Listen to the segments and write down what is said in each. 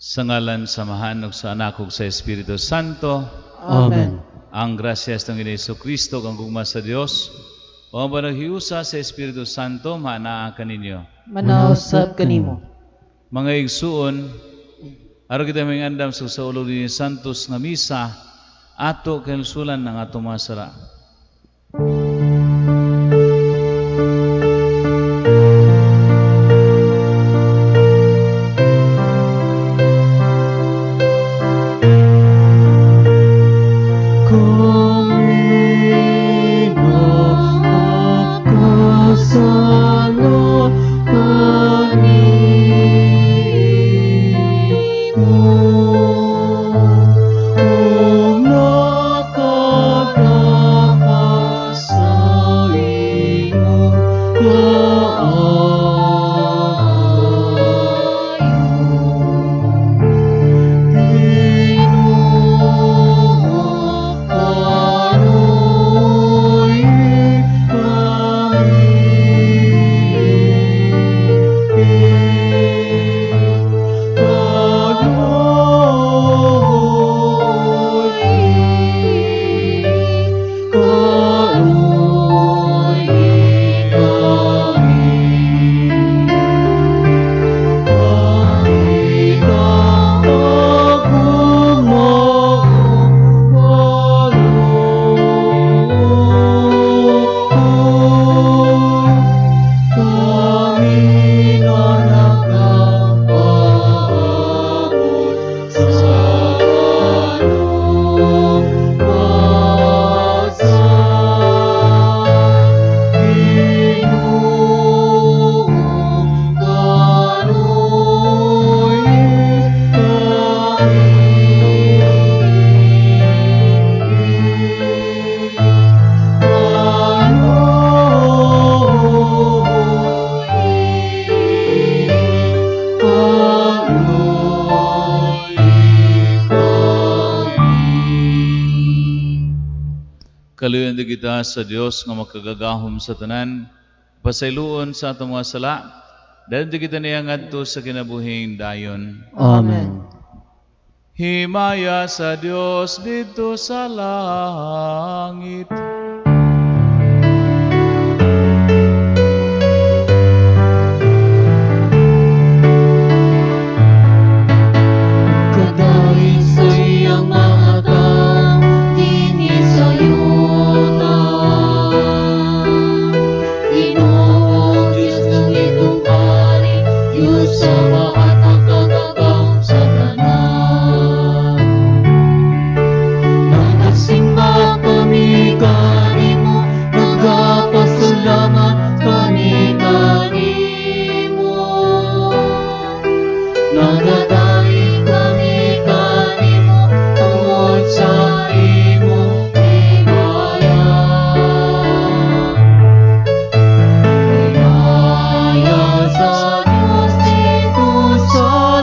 Sa ngalan sa Amahan ug sa Anak ug sa Espiritu Santo. Amen. Ang grasya sa Ginoong Kristo, ang gugma sa Dios, o ang panaghiusa sa Espiritu Santo, maanaa kaninyo. Manausab kanimo. Mga igsuon, aron kita mangandam sa saulog ni Santos nga misa, ato kahinulsulan ang atong mga sala. Kami nakasala kanimo ug nakagapas sa imong kaayo. Ginoo, kaluoyi kami. Kaluoyi, kaluoyi kami. Kami nakagugma ug kaluoy. Kami na nagapaabot sa kalugtasan. Ginoo, kaluoyi kami. Kaluoyi, kaluoyi kami. Kaluoyan kita sa Dios nga makagagahom sa tanan, pasayloon sa atong mga sala, dalhin kita niya ngadto sa kinabuhing dayon. Amen. Himaya sa Dios didto sa langit. Kadahin sa iyang mga tao dinhi sa yuta. Ginoong Diyos ng itong pari, Diyos sa at makagagahom sa tanan. Nagasimba kami kanimo, nagapasalamat kami kanimo. Nagadaig kami kanimo tungod sa imong himaya. Himaya sa Diyos didto sa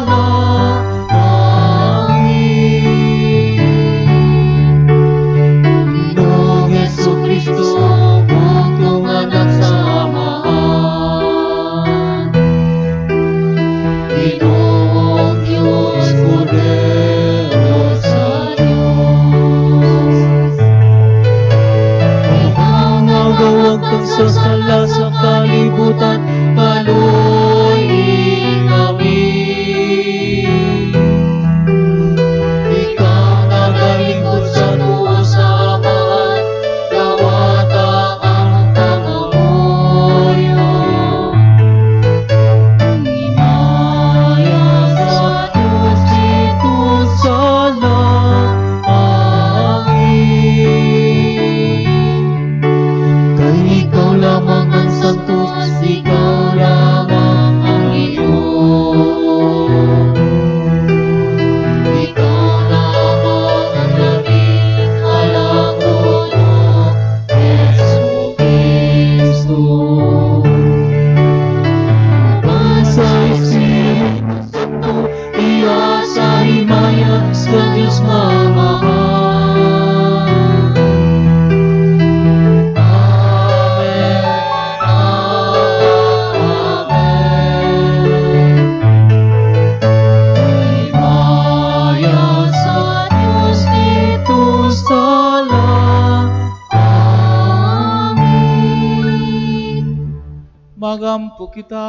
Magpamatuo kita.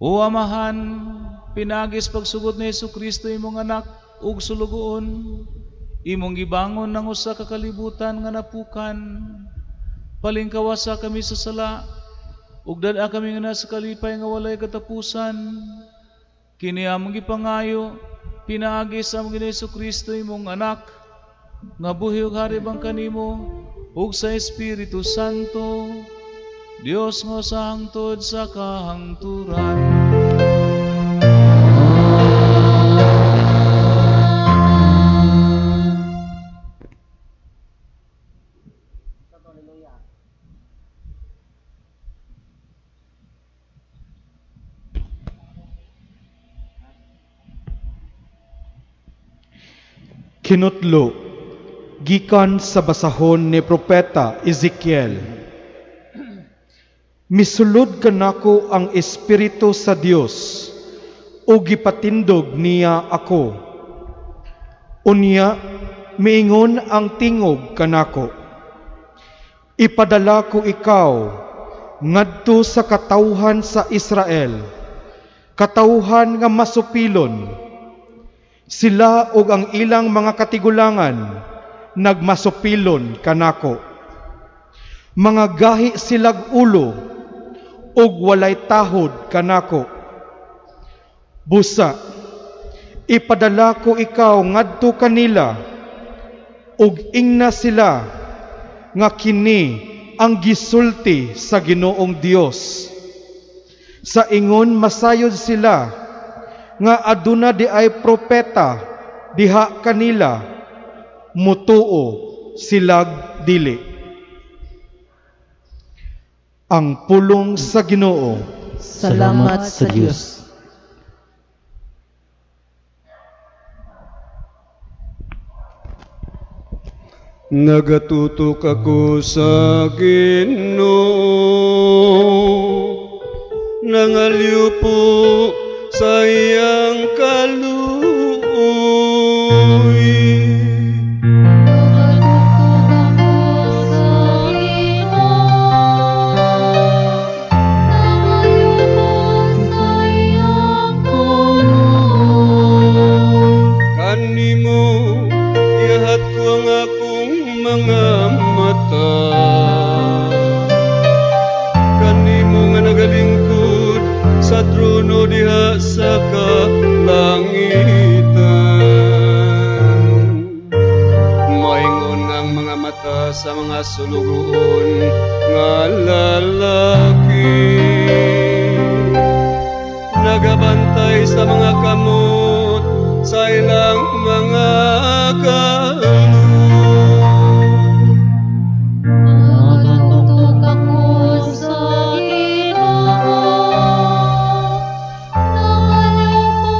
O Amahan, pinaagi sa pagsugot ni Hesus Kristo imong anak ug sulugoon, imong gibangon ang usa ka kalibutan nga napukan. Palingkawasa kami sa sala ug dad-a kami nga sa kalipay nga walay katapusan. Kini among gipangayo pinaagi sa among Ginoong Hesus Kristo imong anak nga buhi ug hari bangka kanimo ug sa Espiritu Santo, Dios nga sa hangtod sa kahangturan. Kinutlo gikan sa basahon ni Propeta Ezekiel. Misulod kanako ang Espiritu sa Dios ug gipatindog niya ako. Unya miingon ang tingog kanako, ipadala ko ikaw ngadto sa katawhan sa Israel, katawhan nga masupilon. Sila ug ang ilang mga katigulangan nagmasupilon kanako. Mga gahi silag ulo ug walay tahod kanako. Busa, ipadala ko ikaw ngadto kanila ug ingna sila nga kini ang gisulti sa Ginoong Dios. Sa ingon masayod sila nga aduna di ay propeta diha kanila, mutuo silag dili. Ang pulong sa Ginoo. Salamat sa Dios. Nagatutok ako sa Ginoo, nangalyo po sa iyang kaluoy. Nagatutok ako sa Ginoo, nangalyo po sa iyang kaluoy. Kanimo ihat ko ang akong mga mata, kanimo nga nagalingkod sa trono diha sa kalangitan. Maingon ang mga mata sa mga sulugoon nga lalaki, nagabantay sa mga kamot sa ilang mga kaloob. Nagatutok ako sa Ginoo, nangalyo po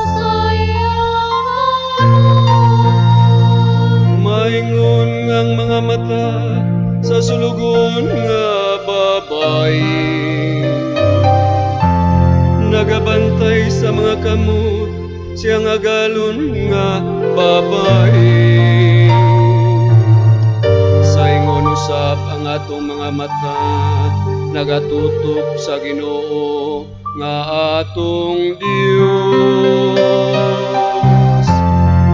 sa iyang kaluoy. Maingon ang mga mata sa sulugoon nga babae, nagabantay sa mga kamot siya nga galon nga babae. Sa ingon usab ang atong mga mata nagatutok sa Ginoo nga atong Dios.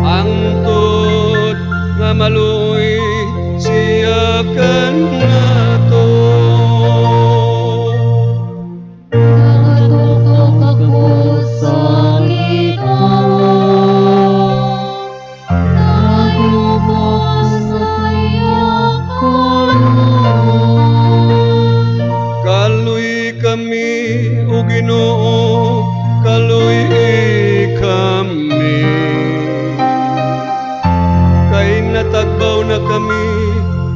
Angtod nga maluoy siya kanato. Nagatutok ako sa Ginoo, nangalyo po sa iyang kaluoy. Kaluy kami, o Ginoo, kaluy kami. Kay natagbaw na kami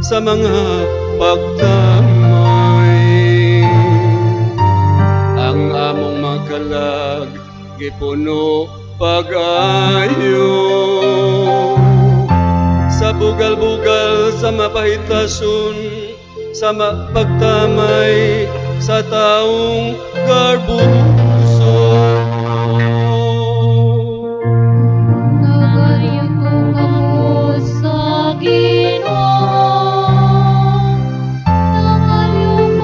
sa mga pagtamay. Ang among mga kalag gipuno pag-ayo sa bugal-bugal sa mapahitason, sa mapagtamay sa taong garbuso. Nagatutok ako sa Ginoo, nangalyo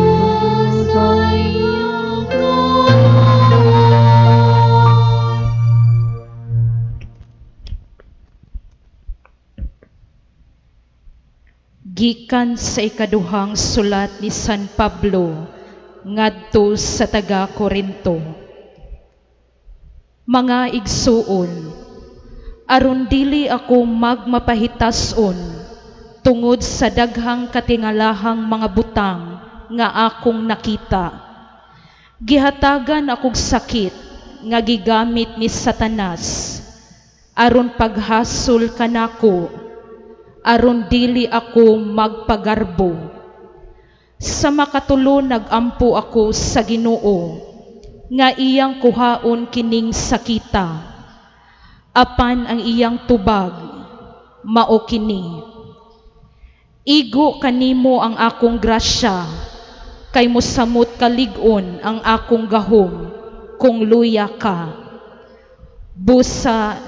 Gikan sa ikaduhang sulat ni San Pablo ngadto sa taga Korinto. Mga igsuon, aron dili ako magmapahitason tungod sa daghang katingalahang mga butang nga akong nakita. Gihatagan akog sakit nga gigamit ni Satanas aron paghasol kanako, aron dili ako magpagarbo. Sa makatulo nagampo ako sa Ginoo nga iyang kuhaon kining sakita. Apan ang iyang tubag mao kini: Igo kanimo ang akong grasya, kay mosamot kalig-on ang akong gahom kung luya ka. Busa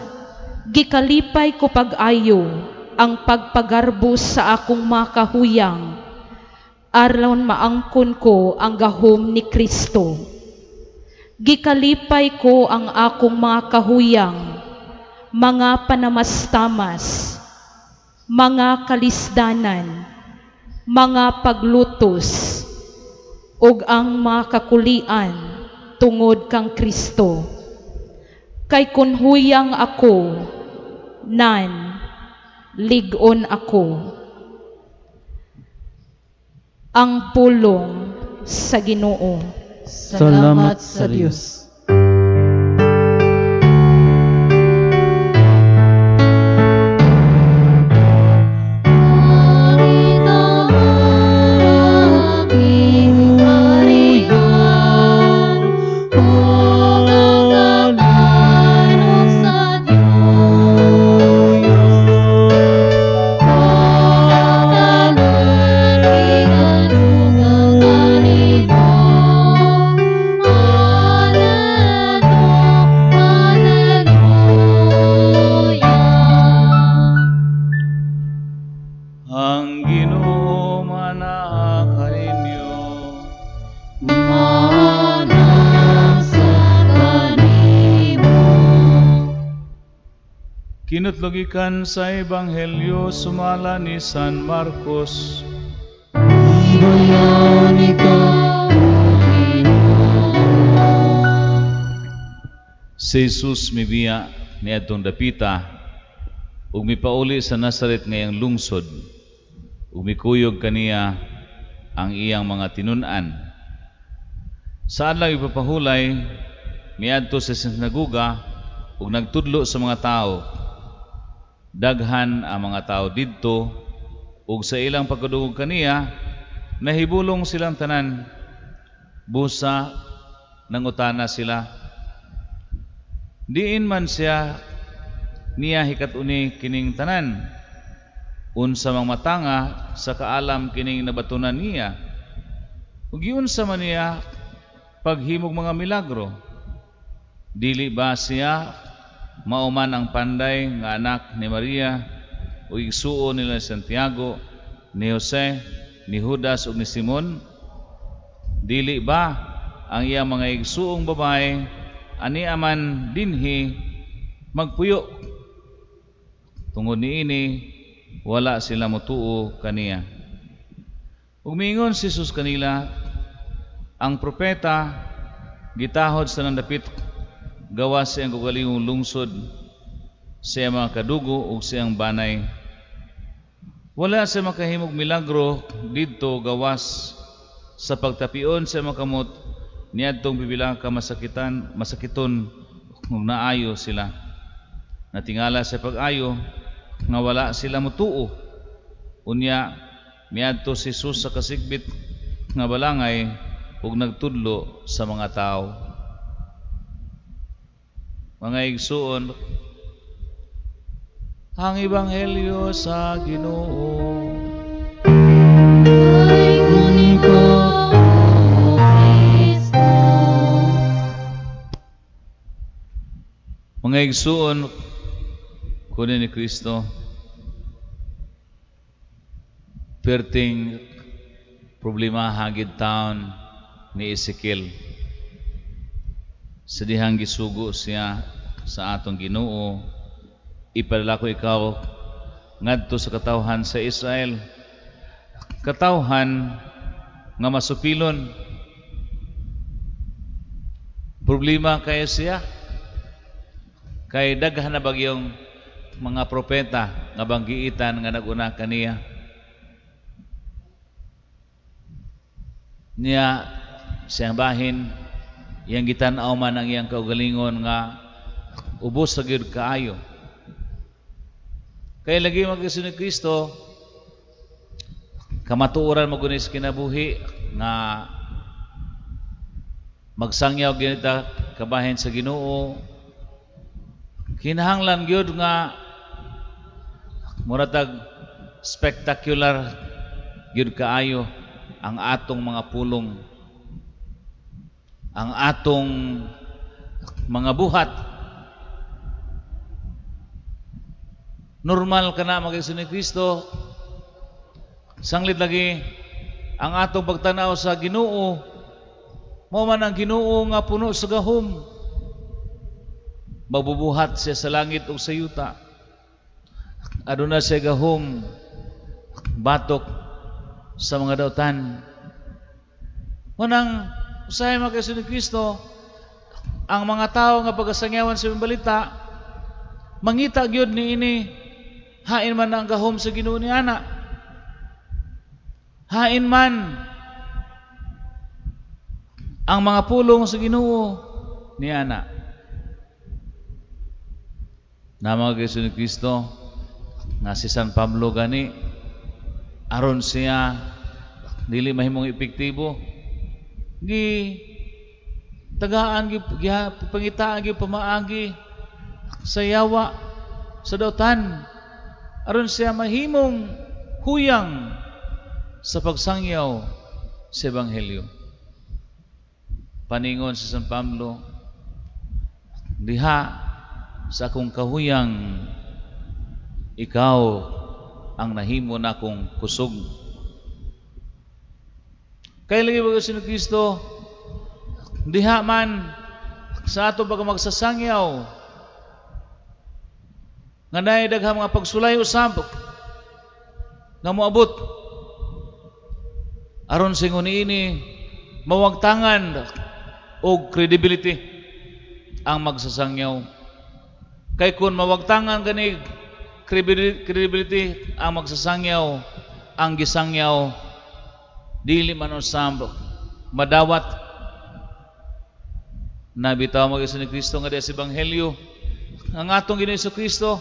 gikalipay ko pag-ayo ang pagpagarbo sa akong makahuyang, aron maangkon ko ang gahom ni Kristo. Gikalipay ko ang akong mga kahuyang, mga panamastamas, mga kalisdanan, mga paglutos, ug ang mga kakulian tungod kang Kristo. Kay kun huyang ako, nan, lig-on ako. Ang pulong sa Ginoo. Salamat sa Dios. Ang Ginoo manaa kaninyo. Kinutlo gikan sa Ebanghelyo sumala ni San Marcos. Si Jesus mibiya niadtong dapita ug mipauli sa Nazaret ngayang lungsod ug mikuyog kaniya ang iyang mga tinun-an. Sa adlaw ipapahulay, miadto sa sinagoga ug nagtudlo sa mga tao. Daghan ang mga tao didto ug sa ilang pagkadungog kaniya nahibulong silang tanan. Busa nangutana sila, diin man siya niya hikat-uni kining tanan? Unsa mang matanga sa kaalam kining nabatunan niya? Ug giunsa man niya paghimog mga milagro? Dili ba siya mao man ang panday nga anak ni Maria ug igsuon nila ni Santiago, ni Jose, ni Judas ug ni Simon? Dili ba ang iyang mga igsuong babae ani aman dinhi magpuyo? Tungod niini wala sila motuo kaniya. Ug miingon si Jesus kanila, ang propeta gitahod sa nandapit gawas sa iyang kaugalingong lungsod, sa iyang mga kadugo ug sa iyang banay. Wala siya makahimog milagro didto gawas sa pagtapion sa iyang kamot niadtong pipila ka masakiton ug naayo sila. Natingala sa pag-ayo nga wala sila motuo. Unya miadto si Jesus sa kasigbit nga balangay ug nagtudlo sa mga tawo. Mga igsuon, ang Ebanghelyo sa Ginoo. Mga igsuon, kunin ni Kristo, perting problema hagid taon ni Ezekiel. Sa dihang gisugo siya sa atong Ginoo, ipadala ko ikaw ngadto sa katawhan sa Israel. Katawhan nga masupilon. Problema kayo siya. Kay daghan na bagyong mga propeta nga banggiitan nga naguna kaniya. Niya siyang bahin iyang gitan-aw man ang iyang kaugalingon nga ubos sa gyud kaayo. Kay lagi mag ni Kristo kamatuoran mo guni sa kinabuhi nga magsangyaw gyud kabahin sa Ginoo. Kinahanglan gyud nga mura tag spectacular gyud kaayo ang atong mga pulong, ang atong mga buhat. Normal ka na mag-igsoon ni Kristo. Sanglit lagi ang atong pagtanaw sa Ginoo, mao man ang Ginoo nga puno sa gahom. Mabubuhat siya sa langit ug sa yuta. Aduna siya gahom batok sa mga dautan. Munang usahay mga kaiso ni Kristo, ang mga tao nga pagkasangyawan sa balita, mangita gyud niini, hain man ang gahom sa Ginoo ni ana. Hain man ang mga pulong sa Ginoo ni ana. Na mga kaiso ni Kristo, nga si San Pablo gani, aron siya dili mahimong epektibo, gi tagaan, gi pangitaan, gi pamaagi sa yawa sa dautan, aron siya mahimong huyang sa pagsangyaw sa ebanghelyo. Paningon si San Pablo, diha sa akong kahuyang, ikaw ang nahimo nakong kusog. Kay lagi ba si Kristo, diha man sa ato baga magsasangyaw, nga naay daghang mga pagsulay usab nga moabot aron singon niini mawagtangan og credibility ang magsasangyaw. Kay kun mawagtangan gani credibility ang magsasangyaw, ang gisangyaw dili man usab madawat. Nabitaw mag ni Kristo nga diha sa ebanghelyo, ang atong Ginoo Kristo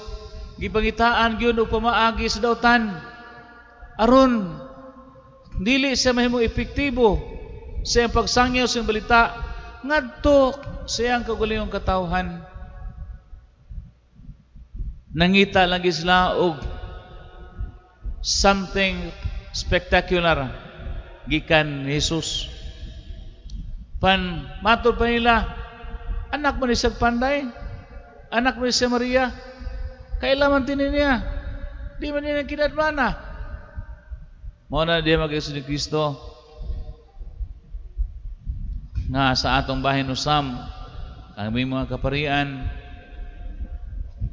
gipangitaan gyud og pamaagi sa dautan aron dili siya mahimong epektibo sa iyang pagsangyaw sa iyang balita ngadto sa iyang kaugalingong katawhan. Nangita lang sila og something spectacular gikan ni Jesus. Pan matod pa nila, anak mo ni siya panday, anak mo ni siya Maria, kailangan tinin niya, di man niya kinadmana. Mao na di mag ni Kristo nga sa atong bahin usam ang aming mga kaparian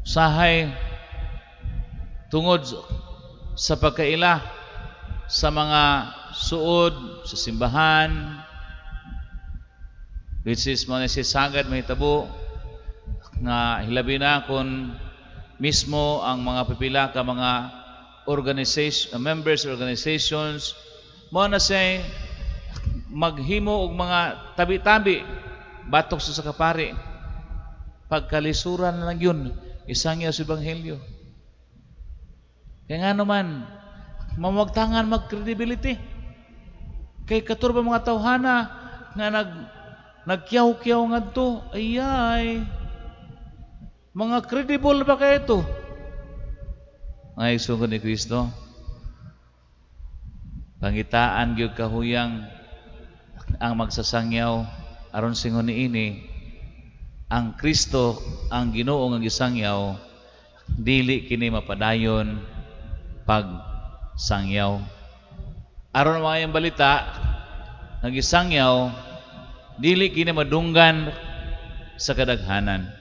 sahay tungod sa pagkaila sa mga suod sa simbahan, which is mga sagad mahitabo nga hilabi na kung mismo ang mga pipila ka mga organization members organizations mo na siya maghimo og mga tabi-tabi batok sa kapari. Pagkalisuran na lang yun, isangyaw sa ebanghelyo. Kaya nga naman, mamagtangan mag-credibility. Kay katurba mga tawhana nga nagkiyaw-kiyaw ngadto, ayay, mga credible ba kayo ito? Mga igsoon ni Kristo, pangitaan gyud kahuyang ang magsasangyaw aron singon niini ang Kristo ang Ginoo nga gisangyaw, dili kini mapadayon pagsangyaw. Aron mga balita nga gisangyaw, dili kini madunggan sa kadaghanan.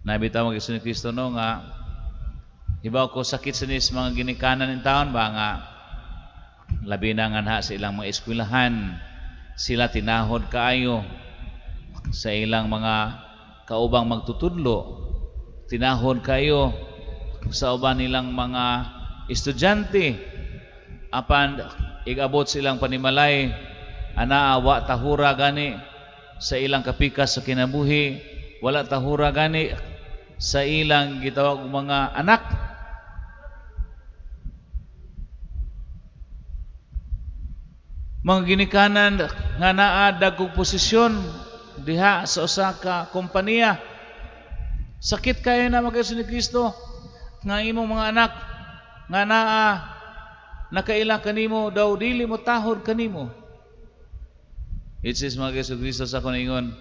Nabitaw mag ni Kristo no nga hibaw ko sakit sa nis mga ginikanan in taon ba nga Labi na nga sa ilang mga eskwelahan, sila tinahod kaayo sa ilang mga kaubang magtutudlo, tinahod kayo sa uban nilang mga estudyante, apan igabot silang panimalay, anaa wa tahura gani sa ilang kapikas sa kinabuhi, wala tahura gani sa ilang gitawag og mga anak. Mga ginikanan nga naa dagkong posisyon diha sa usa ka kompanya, sakit kayo na mga ni Kristo nga imong mga anak nga naa nakaila kanimo daw dili mo tahod kanimo. It says mga Yesu Kristo sa akong ingon,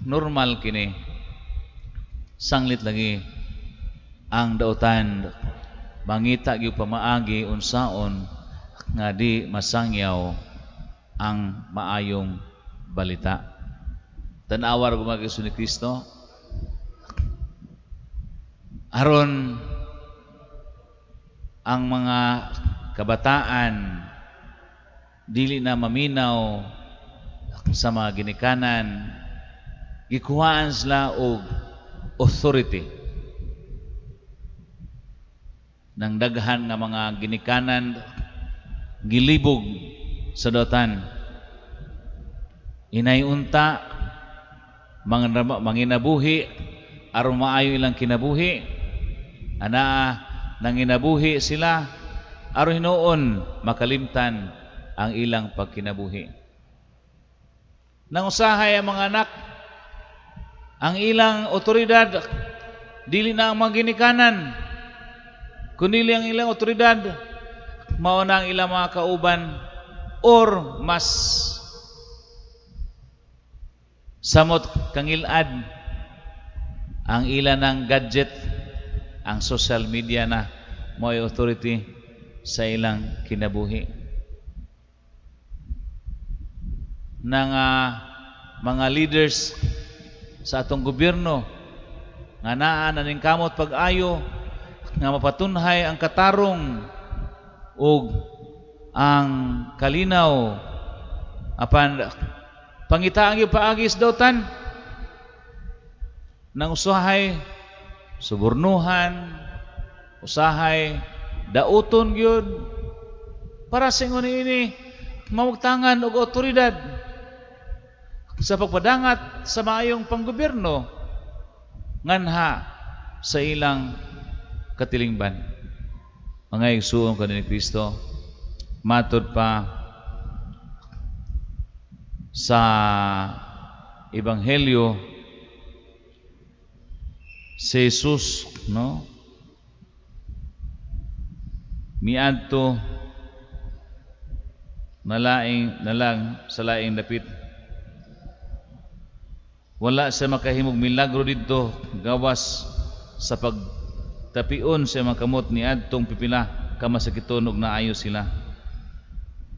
normal kini. Sanglit lagi ang dautan mangita gyud pamaagi unsaon nga di masangyaw ang maayong balita. Tan-awar mga Yesu ni Kristo aron ang mga kabataan dili na maminaw sa mga ginikanan, gikuhaan sila og authority nang daghan nga mga ginikanan gilibog sa dotan. Inay unta manginabuhi aron maayo ilang kinabuhi, anaa nanginabuhi sila aron hinuon makalimtan ang ilang pagkinabuhi. Nang usahay ang mga anak, ang ilang otoridad dili na ang mga ginikanan, kundi ang ilang otoridad mao na ang ilang mga kauban or mas samot kangilad ang ila ng gadget, ang social media na mo'y authority sa ilang kinabuhi. Nang mga leaders sa atong gobyerno nga naa na ning kamot pag-ayo nga mapatunhay ang katarong ug ang kalinaw, apan pangita ang paagi sa dautan nang usahay subornuhan, usahay dauton gyud para singon ini mamugtangan og otoridad sa pagpadangat sa maayong panggobyerno nganha sa ilang katilingban. Mga igsuon kani ni Kristo, matod pa sa Ebanghelyo, si Jesus, no, miadto nalaing nalang sa laing dapit. Wala siya makahimog milagro didto gawas sa pagtapion sa mga kamot ni adtong pipila ka masakiton og naayo sila.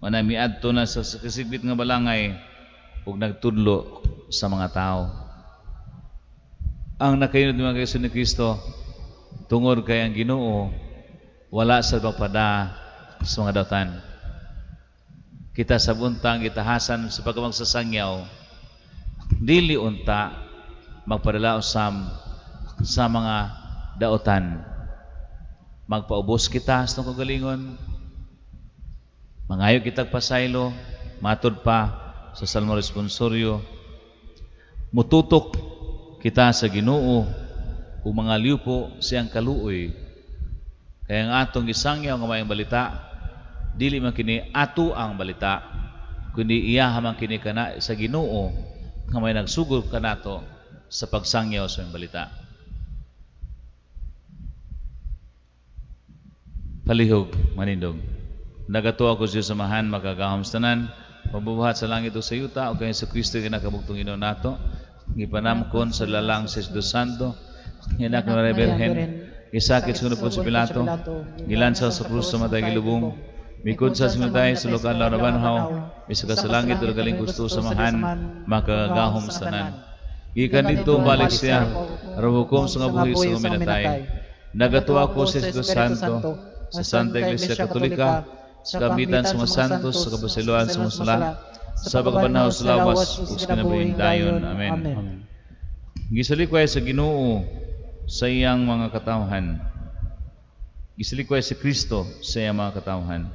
Manay miadto na sa kasikbit nga balangay ug nagtudlo sa mga tao. Ang nakayunod mga Hesus ni Kristo tungod kay ang Ginoo wala sa pagpada sa mga dawtan. Kita sa buntang gitahasan sa pagkamagsasangyaw, dili unta magpadala usam sa mga daotan. Magpaubos kita sa itong kagalingon, mangayo kitag pasaylo, matod pa sa Salmo Responsorio, mututok kita sa Ginoo ug mga liupo siyang kaluoy. Kaya ang atong gisangyaw nga maayong balita, dili man kini ato ang balita, kundi iya man kini kana sa Ginoo nga may nagsugod kanato sa pagsangyaw sa maayong balita. Palihog manindog. Nagatuo ako sa samahan makagahom sa tanan, pabuhat sa langit o sa yuta, o kay Jesu Kristo ginakabugtong Ginoo nato, gipanamkon sa lalang sa Espiritu Santo, ginak ng Maria Birhen, gisakit sa po si Pilato, gilansaw sa krus sa matay gilubong, mikod sa sinuday sa lokal na banhaw, bisa ka sa langit o galing gusto samahan, makagahom sa tanan. Gikan dito balik siya, aron hukom sa nga buhi sa mga minatay. Nagatuo ako sa Espiritu Santo, sa Santa Iglesia Katolika, Sa kaambitan sa mga santos, sa kapasayloan sa mga sala, sa pagkabanhaw sa lawas, ug sa kinabuhing dayon. Amen. Amen. Gisalikway sa Ginoo sa iyang mga katawhan. Gisalikway si Kristo sa iyang mga katawhan.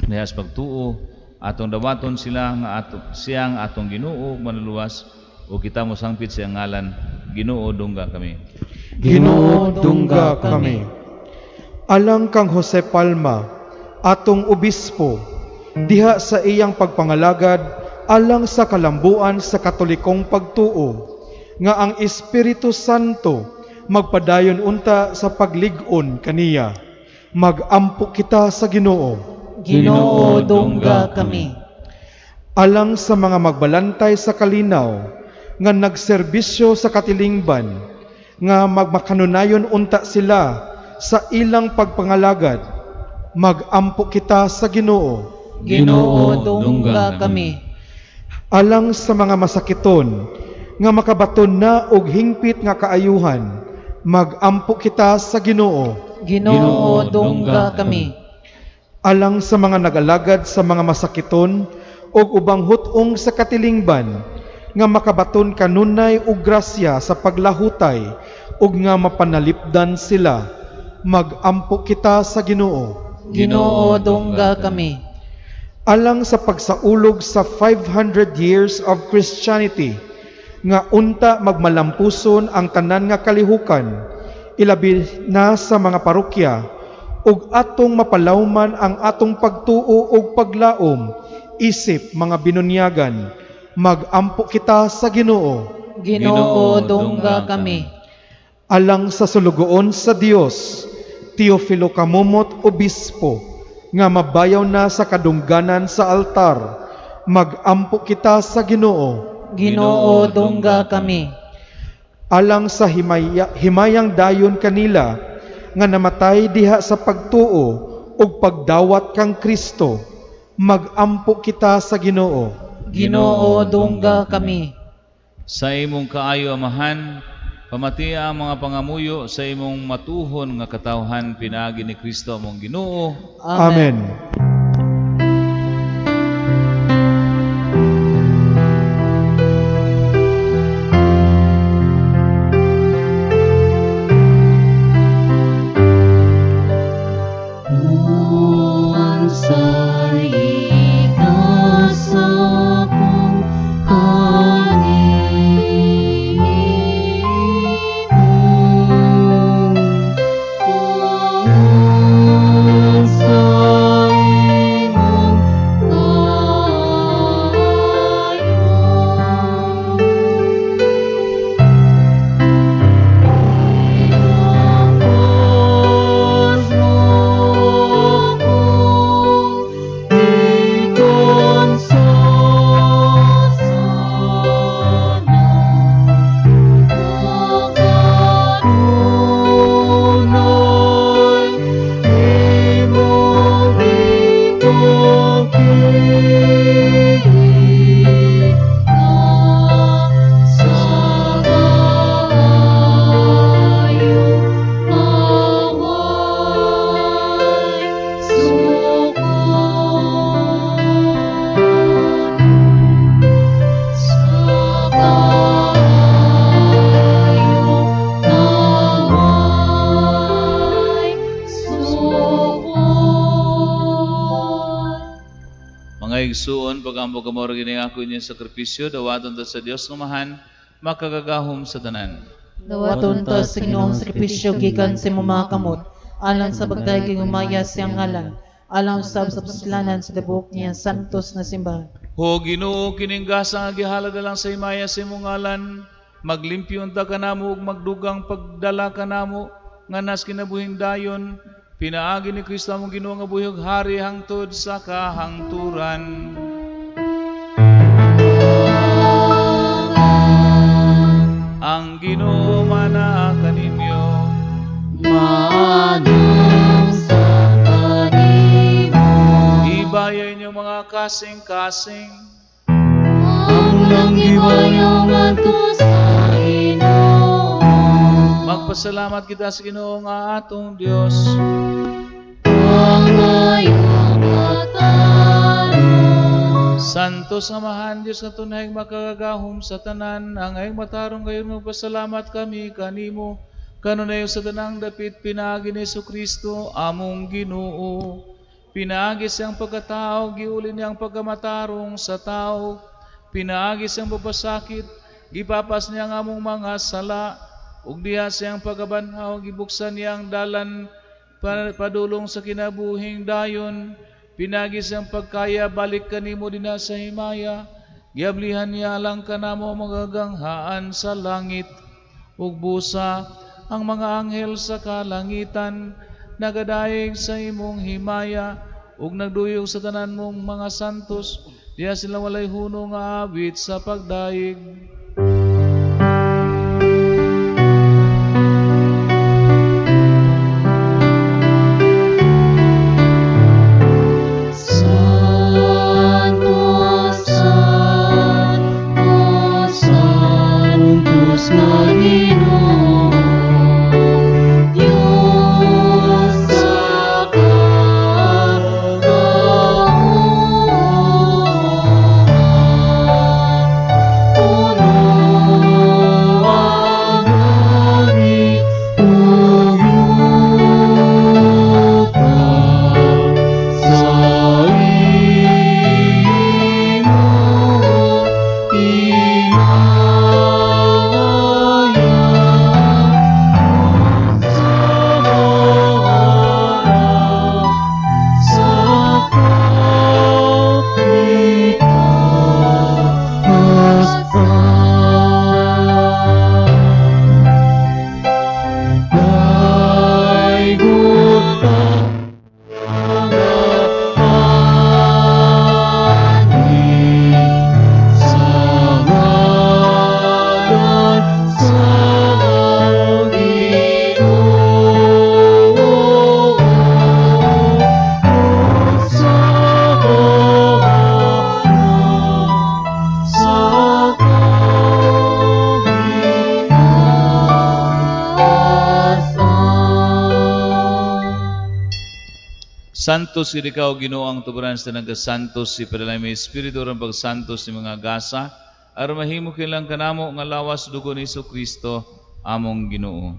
Dihas pagtuo, atong dawaton sila nga ato, siyang atong Ginoo ug manluluwas, ug kita mosangpit sa iyang ngalan, Ginoo dungga kami. Ginoo, dungga kami. Alang kang Jose Palma, atong obispo, diha sa iyang pagpangalagad alang sa kalambuan sa Katolikong pagtuo, nga ang Espiritu Santo magpadayon unta sa paglig-on kaniya. Magampo kita sa Ginoo. Ginoo, dungga kami. Alang sa mga magbalantay sa kalinaw nga nagserbisyo sa katilingban, nga magmakanunayon unta sila sa ilang pagpangalagad, magampo kita sa Ginoo. Ginoo, dungga kami. Alang sa mga masakiton nga makabaton na og hingpit nga kaayuhan, magampo kita sa Ginoo. Ginoo, dungga kami. Alang sa mga nagalagad sa mga masakiton og ubang hut-ong sa katilingban, nga makabaton kanunay og grasya sa paglahutay ug nga mapanalipdan sila, magampo kita sa Ginoo. Ginoo, dungga kami. Alang sa pagsaulog sa 500 years of Christianity, nga unta magmalampuson ang tanan nga kalihukan, ilabi na sa mga parokya, ug atong mapalawman ang atong pagtuo ug paglaom, isip mga binunyagan, magampo kita sa Ginoo. Ginoo, dungga kami. Alang sa sulugoon sa Dios, Teofilo Camomot, Obispo, nga mabayaw na sa kadungganan sa altar, magampo kita sa Ginoo. Ginoo, dungga kami. Alang sa himayang dayon kanila nga namatay diha sa pagtuo ug pagdawat kang Kristo, magampo kita sa Ginoo. Ginoo, dungga kami. Sa imong kaayo, Amahan, pamatia ang mga pangamuyo sa imong matuhon nga katawhan pinaagi ni Kristo among Ginoo. Amen. Unsay ikasakong kanimo, kung sa imong kaayo, Ilapos mo ko gikan sa sala, ug adunay imong ipakita sa kaayo nga way sukad, sa kaayo nga way sukad. Mga igsuon, pagampo kamo kini ako inyong sakripisyo, dawaton ta sa Dios nga Amahan, makagagahom sa tanan. Dawaton ta sa Ginoong sakripisyo gikan sa imong mga kamot, alang sa pagdayeg ug himaya sa iyang ngalan, alang usab sa pasulanan sa tibuok niya santos na simbahan. Ho Ginoo, kining gasa nga gihalad alang sa himaya sa imong ngalan, maglimpyo unta kanamo ug magdugang pagdala kanamo nga nas kinabuhing dayon, pinaagi ni Kristo among Ginoo nga buhi ug hari hangtod sa kahangturan. Ang Ginoo mana kaninyo. Maanang sa kanimo. Ibaya inyong mga kasing-kasing. Among gibayaw ngadto sa Ginoo. Magpasalamat kita sa Ginoo nga atong Dios. Ang ayo Santos nga Amahan, Dios nga tunay makagagahom sa tanan, angay matarong gayon magpasalamat kami kanimo kanunay sa tanang dapit pinaagi ni Kristo among Ginoo. Pinaagi siyang pagkatao, giuli niyang pagkamatarong sa tao. Pinaagi siyang pagpasakit, gipapas niya ang among mga sala. Ug diha siyang pagkabanhaw, gibuksan niya ang dalan padulong sa kinabuhing dayon. Pinagi siyang pagkaya, balik kanimo dinha sa himaya. Giablihan niya alang kanamo ang mga ganghaan sa langit. Ug busa ang mga anghel sa kalangitan nagadayeg sa imong himaya ug nagduyog sa tanan mong mga santos. Diha sila walay hunong nga awit sa pagdayeg. Santo, Santo, Santos nga Ginoo, Diyos sa kagauhan, puno ang langit ug yuta sa imong himaya. Sa Santos gid ikaw Ginoo ang tuburan sa tanang kasantos, ipadala mi Espiritu aron pagsantos ni mga gasa aron mahimo kilang kanamo nga lawas dugo ni Kristo among Ginoo.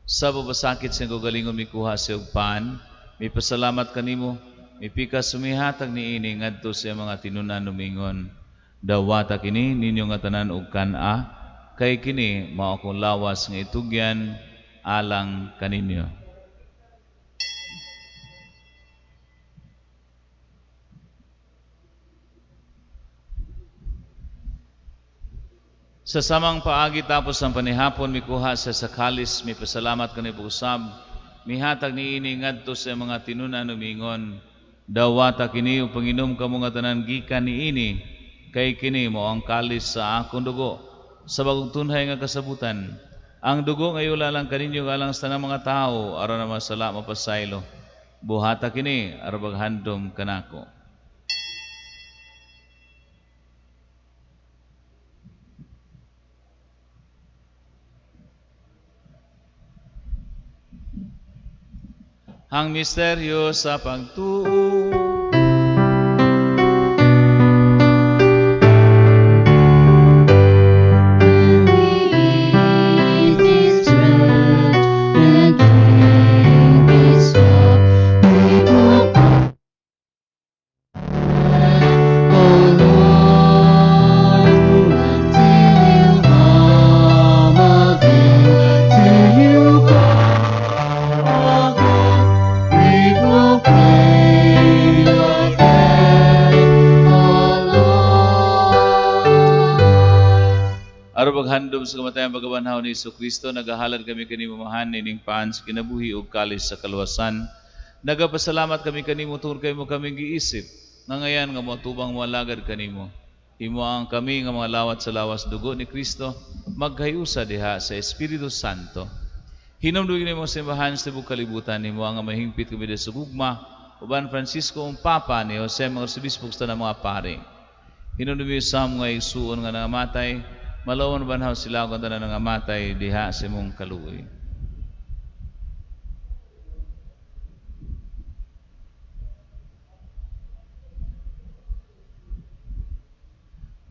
Sa pagpasakit sa kaugalingon mikuha siya og pan, mipasalamat kanimo, mipikas sumihatag niini ngadto sa mga tinunan lumingon. Dawata kini ninyo nga tanan og kan-a, kay kini mao akong lawas nga itugyan alang kaninyo. Sa samang paagi tapos ang panihapon mikuha siya sa kalis, mipasalamat kanimo usab, mihatag niini ngadto sa mga tinunan umingon. Dawata kini ug panginom kamo nga tanan gikan niini, kay kini mao ang kalis sa akong dugo sa bagong tunhay nga kasabutan. Ang dugo nga iulalang kaninyo alang sa tanang mga tawo aron na masala mapasaylo. Buhata kini aron paghandom kanako. Ang misteryo sa pagtuo. We eat this bread and drink this cup, we proclaim, O Lord, till you come again, till you come again, we proclaim your death, O Lord. Aron paghandom sa kamatayan pagkabanhaw ni Kristo, nagahalad kami kanimo Amahan nining paan sa kinabuhi ug kalis sa kaluwasan. Nagapasalamat kami kanimo tungod kay mo kaming giisip nga ngayan nga moatubang moalagad kanimo. Himo ang kami nga mga lawat sa lawas dugo ni Kristo magkahiusa diha sa Espiritu Santo. Hinumdumi nimo simbahan sa tibuok kalibutan, nimo ang mahingpit kami sa gugma uban Francisco ang Papa ni Jose mga arsobispo sa tanang mga pare. Hinumdumi sa mga igsuon nga nangamatay, malawon banhaw sila ug ang tanan nangamatay diha sa imong kaluoy.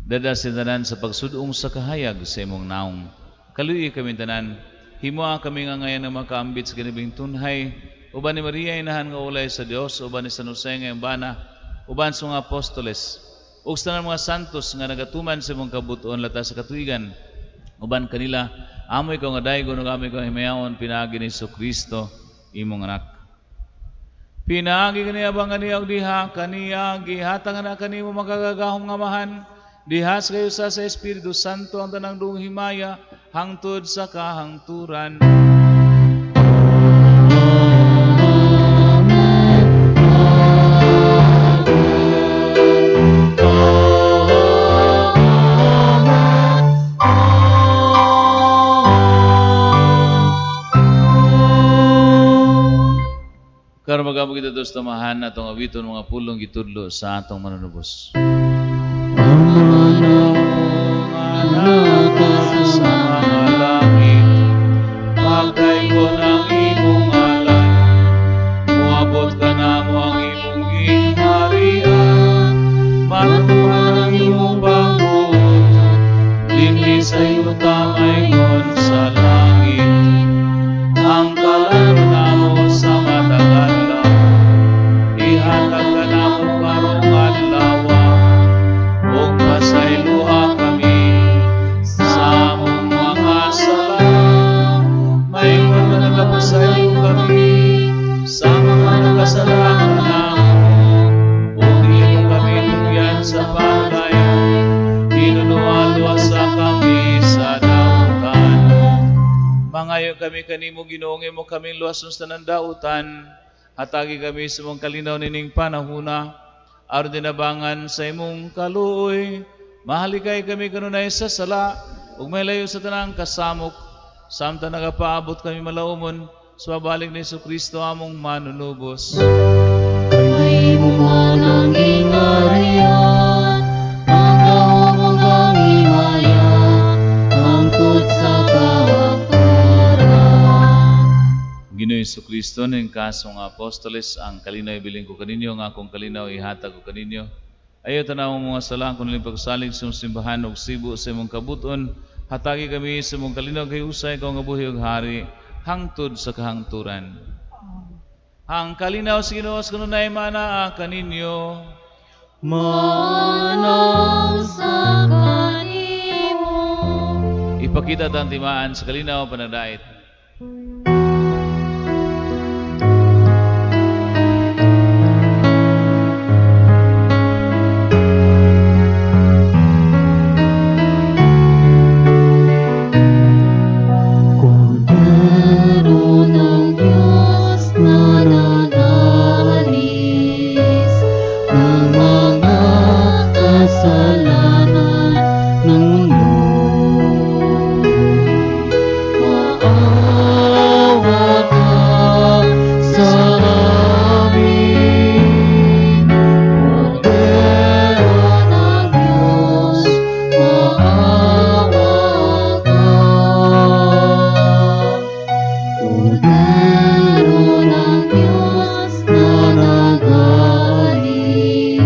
Dada sa tanan sa pagsudong sa kahayag sa imong naong. Kaluoyi kami tanan, himoa kami nga ngayon nga makaambit sa kinabuhing tunhay, uban ni Maria inahan nga ulay sa Dios, uban ni San Jose nga iyang bana, uban sa mga apostoles, ug sa tanan mga santos nga nagatuman sa imong kabut-on lata sa katuigan. Uban kanila, amo ikaw nga daygon ug amo ikaw himayaon pinaagi ni Kristo imong anak. Pinaagi kaniya bang kaniya og diha kaniya gihatag na kanimo makagagahom nga Amahan diha sa kayusa sa Espiritu Santo ang tanang dugang himaya hangtod sa kahangturan. Karon mag-ampo kita sa Amahan, atong awiton mga pulong gitudlo sa atong manunubos. Anak sa mga langit, pagdaygon ang imong ngalan, moabot kanamo ang imong gingharian, matuman ang imong pagbuot, dinhi sa yuta maingon sa langit. Ang kalan namo sa matag adlaw, ihatag kanamo karong adlaw, ug pasayloa kami sa among mga sala, maingon nga nagapasaylo kami sa mga nakasala kanamo, ug dili mo kami tugyan sa pagdaya, tinunoa luwasa kami sa dautan. Mangayo kami kanimo, Ginoo, imo kaming luwason sa tanan dautan. Hatagi kami sa imong kalinaw nining panahuna, aron tinabangan sa imong kaluoy, mahalikay kami kanunay sa sala ug mahilayo sa tanang kasamok, samtang nagapaabot kami malaumon sa pabalik ni Kristo among manunubos. Kay imo man ang gingharian, ang gahom ug ang himaya, hangtod sa kahangturan. Ginoo Kristo, ning kaso nga apostoles, ang kalinaw ibilin ko kaninyo, ang akong kalinaw ihatag ko kaninyo. Ayaw tanaw mga sala, kun pagsalig sa imong simbahan ug sibo sa imong kabuton, hatagi kami sa imong kalinaw kay usay ikaw nga buhi ug hari hangtod sa kahangturan. Ang kalinaw sa Ginoo sa kanunay manaa kaninyo. Maana sa kanimo. Ipakita ang timaan sa kalinaw panagdait. Kordero ng Diyos na nag-aalis ng mga kasalanan ng mundo. Maawa ka sa amin. Kordero ng Diyos, maawa ka. Kordero ng Diyos na nag-aalis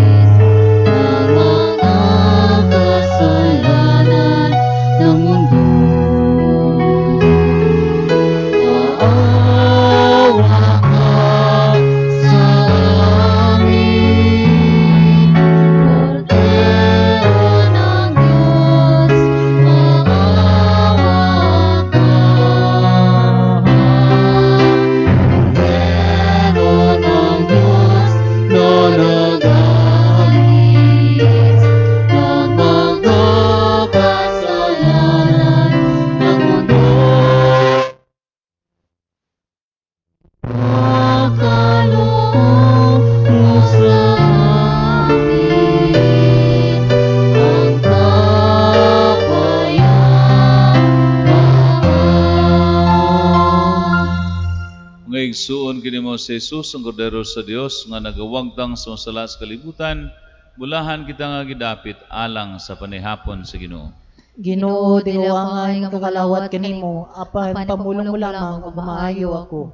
ng mga kasalanan ng mundo. Maawa ka sa amin. Kordero ng Diyos, maawa ka. Kordero ng Diyos na nag-aalis ng mga kasalanan ng mundo. Pakaloob mo sa amin ang kapayapaan. Mga igsuon, kini mao si Jesus ang Kordero sa Dios nga nagawagtang sa mga sala sa kalibutan, bulahan kita nga gidapit alang sa panihapon sa Ginoo. Ginoo, di ko angay nga kakalawat kanimo, apan pamulong mo lamang ug maayo ako.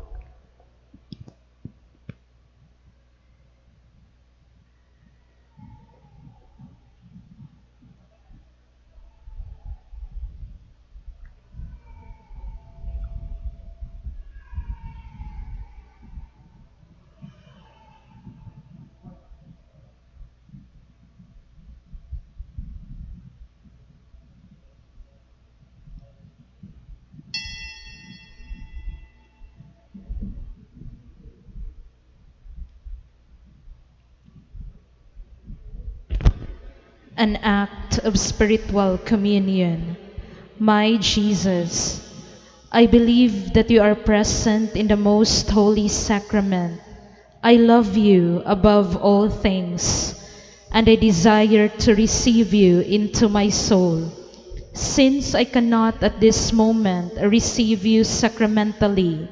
An act of spiritual communion. My Jesus, I believe that you are present in the most holy sacrament. I love you above all things, and I desire to receive you into my soul. Since I cannot at this moment receive you sacramentally,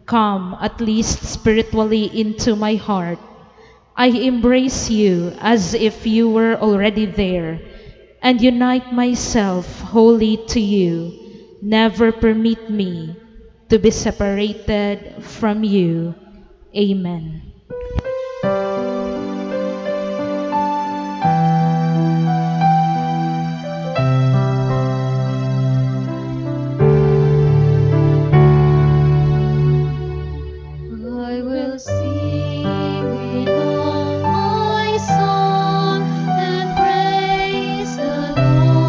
come at least spiritually into my heart. I embrace you as if you were already there, and unite myself wholly to you. Never permit me to be separated from you. Amen. I will sing with all my song and praise the Lord.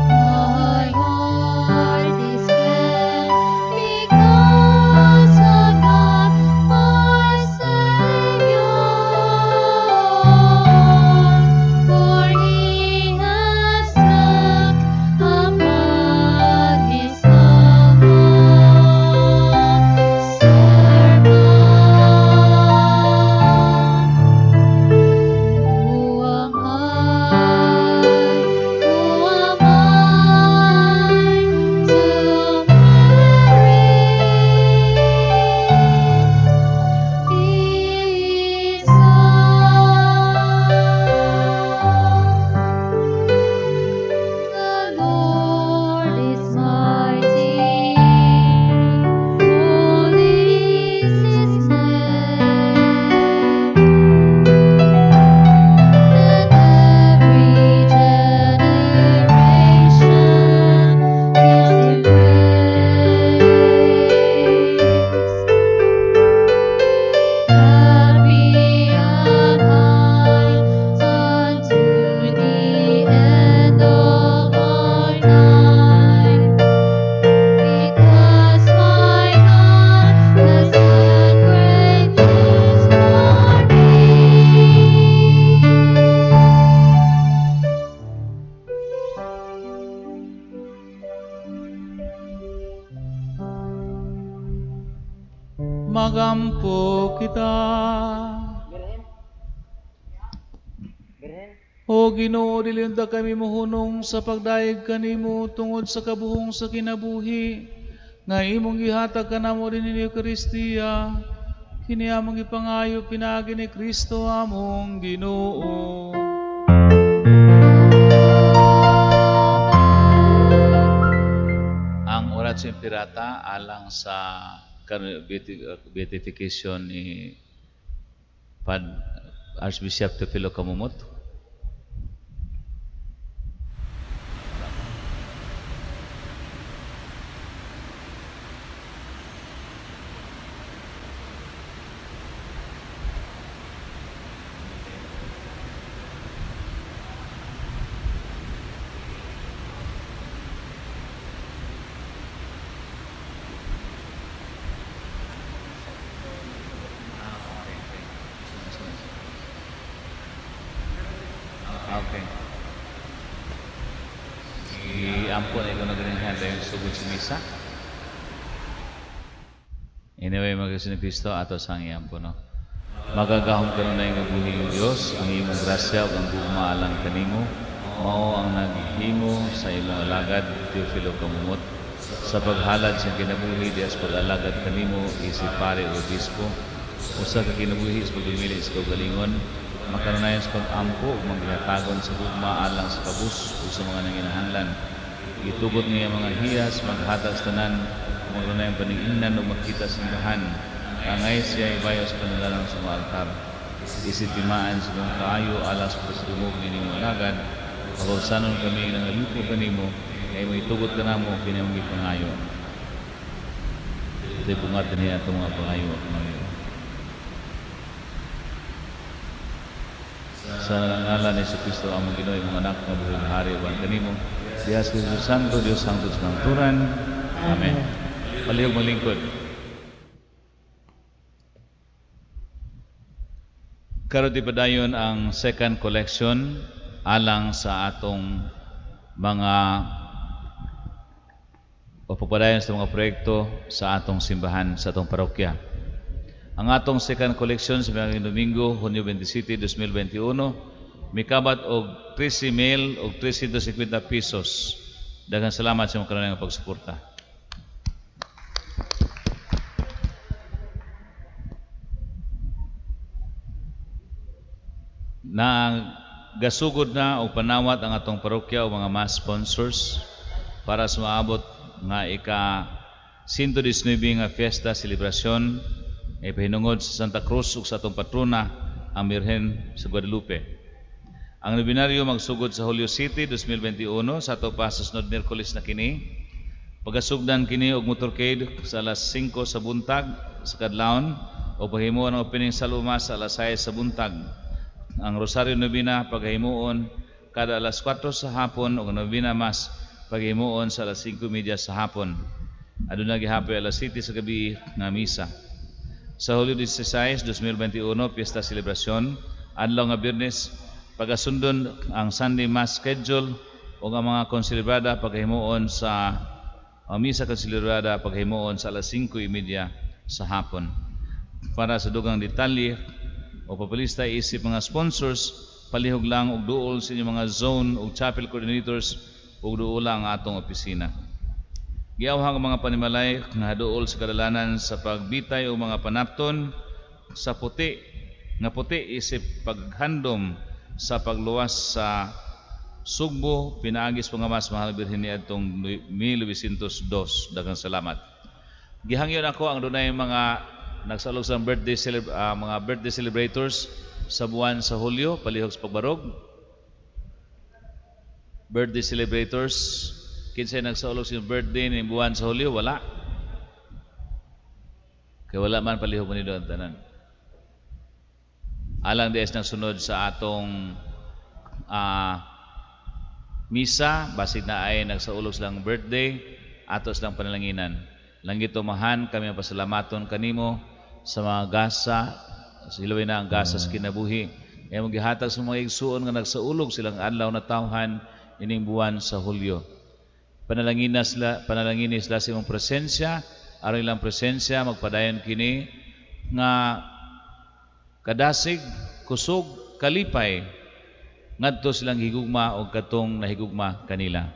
My heart is glad because of God, my Savior, for He has looked upon His humble servant. Who am I? Who am I to merit His love? The Lord is mighty, holy is His name. And every generation gives Him praise. Happy am I unto the end of our time, because my God has done great things for me. Magampo kita. O Ginoo, dili unta kami mohunong sa pagdayeg kanimo tungod sa kabuhong sa kinabuhi nga imong gihatag kanamo dinhi ni Eukaristia. Kini among gipangayo pinaagi ni Kristo among Ginoo. Ang Oratio Imperata alang sa beatification ni Pad Archbishop Teofilo Camomot. Okay. Okay. Iampo na ikaw na ganyan dahil sugod sa misa. Anyway, mga ni Kristo, ato sang iampo, no? Makagagahom kanunay nga buhi nga Dios, ang imong grasya ug ang gugma alang kanimo, mao ang naghimo sa imong alagad Teofilo Camomot sa paghalad sa kinabuhi diha sa pag-alagad kanimo isip pare o obispo, usa ka kinabuhi sa pagdumili sa kaugalingon, makanunayan sa pag-ampo ug manggihatagon sa gugma alang sa kabus ug sa mga nanginahanglan. Gitugot niya mga hiyas, maghatag sa tanan, magkanunayan paningingnan ug makita sa simbahan. Angay siya ibayo sa panalalang sa mga altar. Isip timaan sa mga kaayo alang sa pagdumog ni imong alagad, pagausanon kami nangalipo kanimo, kay mo itugot ka namo kini among gipangayo. Ito'y bungat dinhi atong mga pangayo. Sa ngalan ni Jesu Kristo among Ginoo, imong anak nga buhi hari uban kanimo, diha sa Espiritu Santo, Dios hangtod sa kamatuoran. Amen. Palihog maglingkod. Karon padayon ang second collection alang sa atong mga o pagpadayon sa mga proyekto sa atong simbahan, sa atong parokya. Ang atong second collection sa mga Domingo, Hunyo 27, 2021, mikabat og 13 mil og 350 pesos. Daghang salamat sa mga kanunay nga pagsuporta. Na gasugod na og panawat ang atong parokya o mga mass sponsors para sa maabot nga ika 119 nga fiesta selebrasyon ay pahinungod sa Santa Cruz ug sa atong patrona ang Birhen sa Guadalupe. Ang nobinaryo magsugod sa Julio City 2021 sa ato pa sa sunod Miyerkules na kini. Pagasugdan kini og motorcade sa alas 5 sa buntag sa kadlawon o paghimuon ang opening saluma sa alas 6 sa buntag. Ang Rosario Novena paghimuon kada alas 4 sa hapon ug ang Novena Mass paghimuon sa alas 5:30 sa hapon. Aduna gihapoy alas 7 sa gabi nga misa. Sa Hulyo 16, 2021, Piyesta Selebrasyon, adlaw nga Biyernes, pagasundon ang Sunday Mass schedule ug ang mga konselebrada paghimuon sa ang misa konselebrada paghimuon sa alas 5:30 sa hapon. Para sa dugang detalye o papalista isip mga sponsors, palihog lang og duol sa inyong mga zone ug chapel coordinators ug duol lang ang atong opisina. Giawhag ang mga panimalay nga duol sa kadalanan sa pagbitay o mga panapton sa puti nga puti isip paghandom sa pagluwas sa Sugbo pinaagi sa pangamas Mahal Birhen niadtong 1902. Daghang salamat. Gihangyon ako ang dunay mga nagsalog sa birthday mga birthday celebrators sa buwan sa Hulyo, palihog sa pagbarog. Birthday celebrators, kinsay nagsaulog sa birthday ni buwan sa Hulyo? Wala. Kay wala man, palihog mo nito ang tanan. Alang dies nang sunod sa atong misa, basig na ay nagsaulog silang birthday, ato silang panalanginan. Langit umahan, kami ang pasalamaton kanimo sa mga gasa, sa hilaway na ang gasa sa kinabuhi. Kaya mong gihatag sa mga igsuon nga nagsaulog silang adlaw na tawhan ining buwan sa Hulyo. Panalangin sila, panalangin sila sa imong presensya, aron ilang presensya magpadayon kini nga kadasig, kusog, kalipay ngadto silang higugma og katong nahigugma kanila.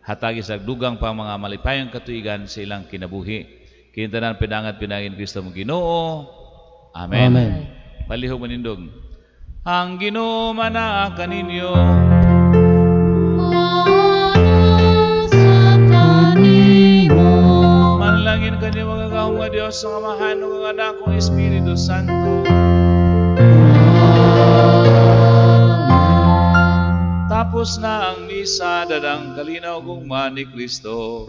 Hatagi sa dugang pa mga malipayong katuigan sa ilang kinabuhi. Kini tanan pinangat pinangin Kristo mong Ginoo. Amen. Amen. Palihog manindog. Ang Ginoo manaa kaninyo. Sa kanimo. Manalangin kanyo mga gahom nga Dios ang Amahan ug ang Anak ug ang Espiritu Santo. Tapos na ang misa, dadang kalinaw gugma ni Kristo.